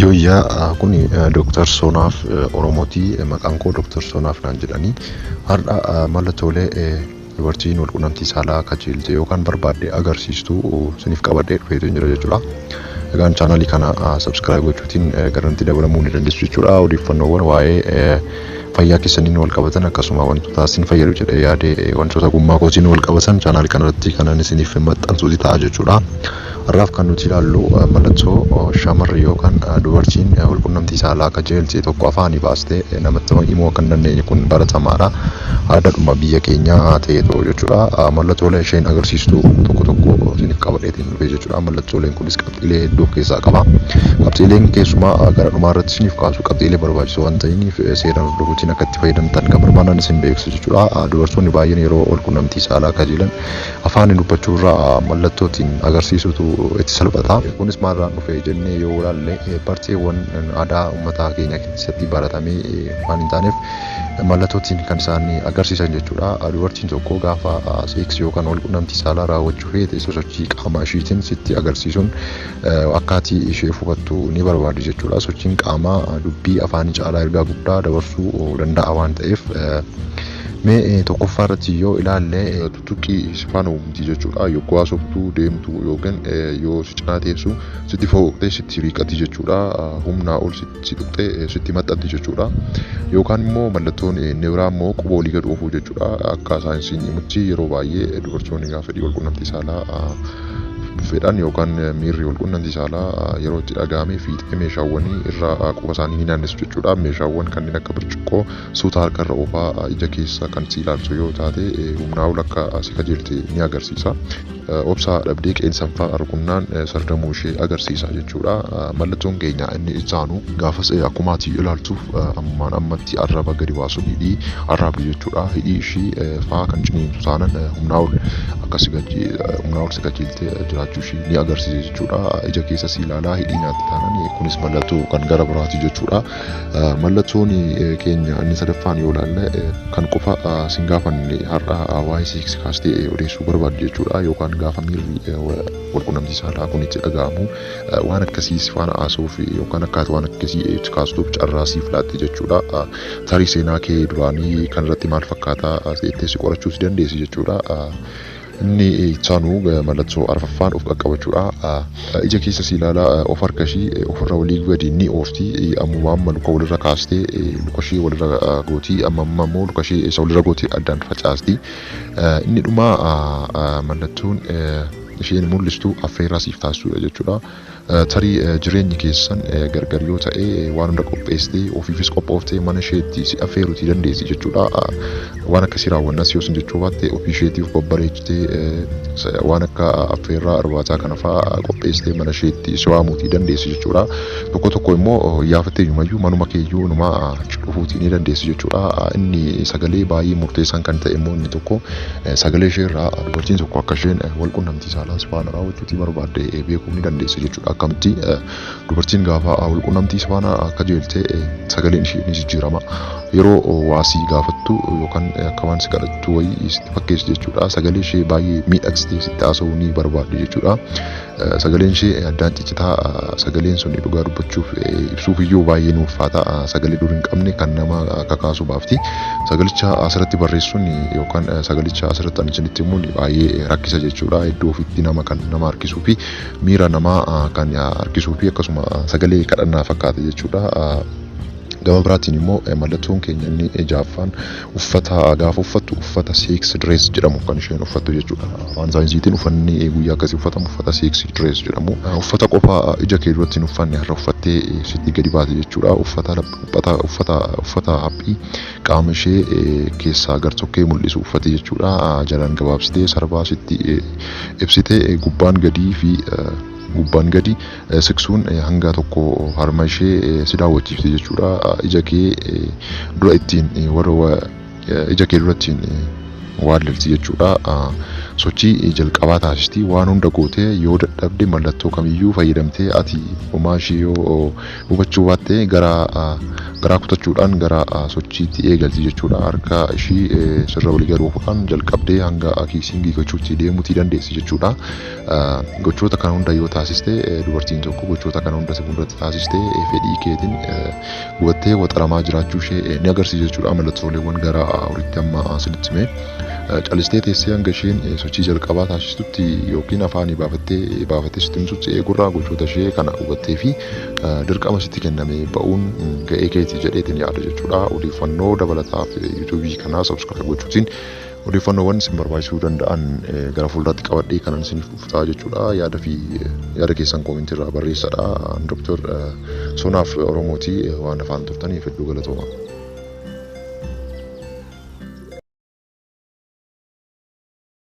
Yooyyaa kun Dooktar Soonaaf Oromooti. Maqaan koo Dooktar Soonaaf naan jedhanii. Har'a mallattoolee dubartiin walqunnamtii saalaa kajeelte yookaan barbaadde agarsiistuu isiniif qabadhee dhufeetu jira jechuudha. Egaan chaanalii kana subscribe gochuutiin garanti dabalamuu ni dandeessu jechuudha. Odeeffannoowwan waa'ee fayyaa keessaniin wal qabatan, akkasuma wantoota isin fayyadu jedhee yaade, wantoota gummaa kootiin wal qabatan chaanalii kanarratti kanan isiniif maxxansuuti ta'a jechuudha. Har'aaf kan nuti ilaallu mallattoo shamarri yookaan dubartiin walqunnamtii saalaa kajeelte tokko afaanii baastee namatti himuu akka hin dandeenye, kun baratamaadha. Aadaadhuma biyya keenyaa ta'eetoo jechuudha. Mallattoolee isheen agarsiistu tokko tokko isiniif qabadheetiin dhufe jechuudha. Mallattooleen kunis qabxiilee hedduu of keessaa qaba. Qabxiileen keessumaa gara dhumaa irratti isiniif kaasu qabxiilee barbaachisoo waan ta'iniif, seeraan hordofuutiin akka itti fayyadamtan kan barbaadan isin beeksisu jechuudha. Dubartoonni baay'een yeroo walqunnamtii saalaa kajeelan afaaniin dubbachuu irraa mallattootiin agarsiisutu itti salphata. Kunis maalirraan dhufe jennee yoo ilaalle, barteewwan aadaa uummata keenya keessatti baratamee waan hin taaneef mallattootiin kan isaan agarsiisan jechuudha. Dubartiin tokko gaafa seeksii yookaan walqunnamtii saalaa raawwachuu feete sosochii qaama ishiitiin sitti agarsiisuun akkaatii ishee hubattu ni barbaadi jechuudha. Sochiin qaamaa dubbii afaanii caalaa ergaa guddaa dabarsuu danda'a waan ta'eef, mee tokkoffaa irratti yoo ilaalle, tuttuqqii si faana uumti jechuudha. Yogguu haasoftuu deemtu yookiin yoo si cinaa teessu sitti fooqxee sitti riiqatti jechuudha. Humnaa ol si tuqxee sitti maxxanti jechuudha. Yookaan immoo mallattoon inni biraa immoo quba olii gad oofuu jechuudha. Akka saayinsiin himutti yeroo baay'ee dubartoonni gaafa fedhii walqunnamtii saalaa fedhan yookaan miirri walqunnamtii saalaa yeroo itti dhaga'ame fiixee meeshaawwanii irra quba isaanii ni naannessu jechuudha. Meeshaawwan kanneen akka burcuqqoo suuta harka irra oofaa ija keessa kan si ilaalchu yoo taate, humnaa ol akka si kajeelte ni agarsiisa. Obsa dhabdee qeensanfaa rukunnaan sardamuu ishee agarsiisa jechuudha. Mallattoon keenya inni ittaanu, gaafas akkuma ati ilaaltuuf ammaan ammatti arraba gadi baasuun hidhii arraabdi jechuudha. Hidhii ishii faa kan ciniintu taanan humnaa ol si kajeeltee jiraachuu ishii ni agarsiisa jechuudha. Ija keessa si ilaalaa hidhii nyaatti taanan, kunis mallattoo kan gara biraati jechuudha. Mallattoon keenya inni sadaffaan yoo ilaalle, kan qofa sin gaafanne har'a waa'ee seeksii kaastee odeessuu barbaaddu jechuudha. Yookaan gaafa miirri walqunnamtii saalaa kun itti dhaga'amu waan akkasii si faana haasa'uuf yookaan akkaataa waan akkasii itti kaastuuf carraa siif laatti jechuudha. Tarii seenaa kee duraanii kan irratti maal fakkaataa jettee si qorachuu si dandeessi jechuudha. Inni ittaanu mallattoo arfaffaan of qaqqabachuudha. Ija keessa si ilaalaa of harka ishii ofirra olii gadi ni oofti. Ammuma amma luka walirra kaastee luka ishee walirra gooti. Amma amma immoo luka ishee isa walirra gooti addaan facaasti. Inni dhuma mallattoon isheen mul'istu affeerraa siif taasisuudha jechuudha. Tarii jireenyi keessan gargar yoo ta'e, waan hunda qopheessitee, ofiifis qophooftee mana isheetti si affeeruutii dandeessi jechuudha. Waan akkasii raawwannas yoo sin jechuu baatte, ofii isheetiif babbareechitee waan akka affeerraa irbaataa kana fa'aa qopheessitee mana isheetti si waamuutii dandeessi jechuudha. Tokko tokko immoo yaafattee iyyumayyuu manuma keeyyuu numa dhufuutii ni dandeessi jechuudha. Inni sagalee baay'ee murteessaan kan ta'e immoo inni tokko, sagalee ishee irraa dubartiin tokko akka isheen walqunnamtii saalaa si faana raawwachuutii barbaadde beekuu ni dandeessi jechuudha. Akkamitti? Dubartiin gaafa walqunnamtii si faana kajeelte sagaleen ishee ni jijjiirama. Yeroo waa si gaafattu yookaan akka waan si kadhattu wayii sitti fakkeessu jechuudha. Sagalee ishee baay'ee miidhagsitee sitti haasa'uu ni barbaaddi jechuudha. Sagaleen ishee addaan ciccitaa, sagaleen sun dhugaa dubbachuuf ibsuuf iyyuu baay'ee nu ulfaata. Sagalee dur hin qabne kan nama kakaasu baafti. Sagalicha asirratti barreessuun yookaan sagalicha asirratti ani isinitti himuun baay'ee rakkisa jechuudha. Iddoo ofiitti nama kan nama harkisuu fi miira namaa kan harkisuu fi akkasuma sagalee kadhannaa fakkaata jechuudha. Gama biraatiin immoo mallattoon keenya inni ja'affaan, uffata gaafa uffattu uffata sex dress jedhamu kan isheen uffattu jechuudha. Afaan saayinsiitiin uffanni guyyaa akkasii uffatamu uffata sex dress jedhamu. Uffata qofa ija kee duratti hin uffanne har'a uffattee sitti gadi baate jechuudha. Uffata uffata uffata uffata haphii qaama ishee keessaa gartokkee mul'isu uffate jechuudha. Jalaan gabaabsitee sarbaa sitti ibsitee, gubbaan gadii fi gubbaan gadi siqsuun hanga tokko harma ishee si daawwachiifte jechuudha. Ija kee dura ittiin warra ija kee dura ittiin Waallelti jechuudha. Sochii jalqabaa taasisti. Waan hunda gootee yoo dadhabde, mallattoo kamiyyuu fayyadamtee ati homaa ishee yoo hubachuu baatte, gara garaa kutachuudhaan gara sochiitti eegalti jechuudha. Harka ishii sirra walii galuudhaan jalqabdee hanga kissing gochuutti deemuutii dandeessi jechuudha. Gochoota kana hunda yoo taasiste, dubartiin tokko gochoota kana hunda si fuulduratti taasiste, fedhii keetiin gubattee waxaramaa jiraachuu ishee ni agarsiisa jechuudha. Mallattooleewwan gara olitti amma isinitti hime. Calistee teessee hanga isheen sochii jalqabaa taasistutti yookiin afaanii baafattee baafattee sitti himtutti eegurraa, gochoota ishee kana hubattee fi dirqama sitti kenname ba'uun ga'ee keeti jedheetiin yaada jechuudha. Odeeffannoo dabalataaf yuutuubii kanaa subscribe gochuutiin odeeffannoowwan isin barbaachisuu danda'an gara fuulduraatti qabadhee kanan isiniif dhuftaa jechuudha. Yaada fi yaada keessan koomentii irraa barreessadha. Dooktar Sonaaf Oromooti. Waan afaan turtaniif hedduu galatooma.